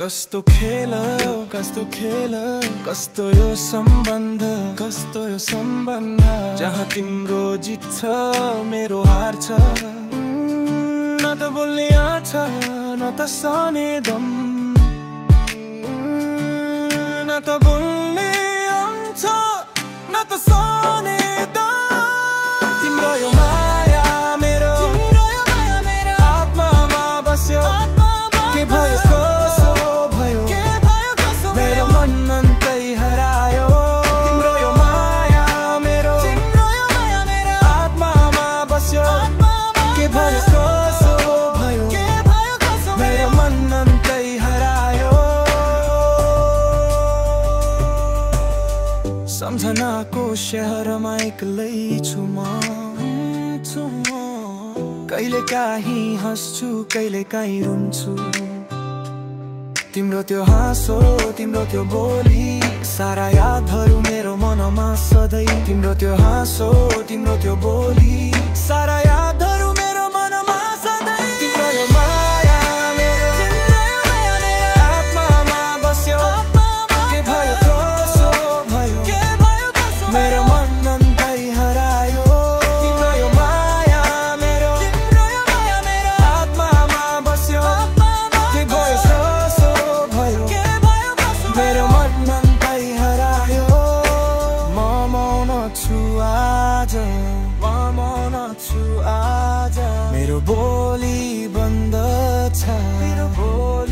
कस्तो खेल कस्तो यो सम्बन्ध जहाँ तिम्रो जित छ मेरो हार छ न त बोल्ने आछ न त साने दम न त बोल्ने आछ न त साने दम तिम्रो यो माया मेरो आत्मामा बस्यो के भयो कसो भयो मेरो मन अन्तै हरायो तिम्रो यो माया मेरो आत्मामा बस्यो के भयो कसो भयो मेरो मन अन्तै हरायो सम्झनाको शहरमा एक्लै छु म कहिले काहीँ हँस्छु कहिले काहीँ रुन्छु तिम्रो त्यो हाँसो तिम्रो त्यो बोली सारा यादहरू मेरो मनमा सधैँ तिम्रो त्यो हाँसो तिम्रो त्यो बोली सारा यादहरू मेरो मनमा सधैँ तिम्रो यो माया मेरो आत्मामा बस्यो के भयो कसो भयो मेरो मन अन्तै हरायो तिम्रो यो माया मेरो आत्मामा बस्यो के भयो कसो भयो मेरो मन अन्तै हरायो म मौन छु आज मेरो बोली बन्द छ मेरो बोली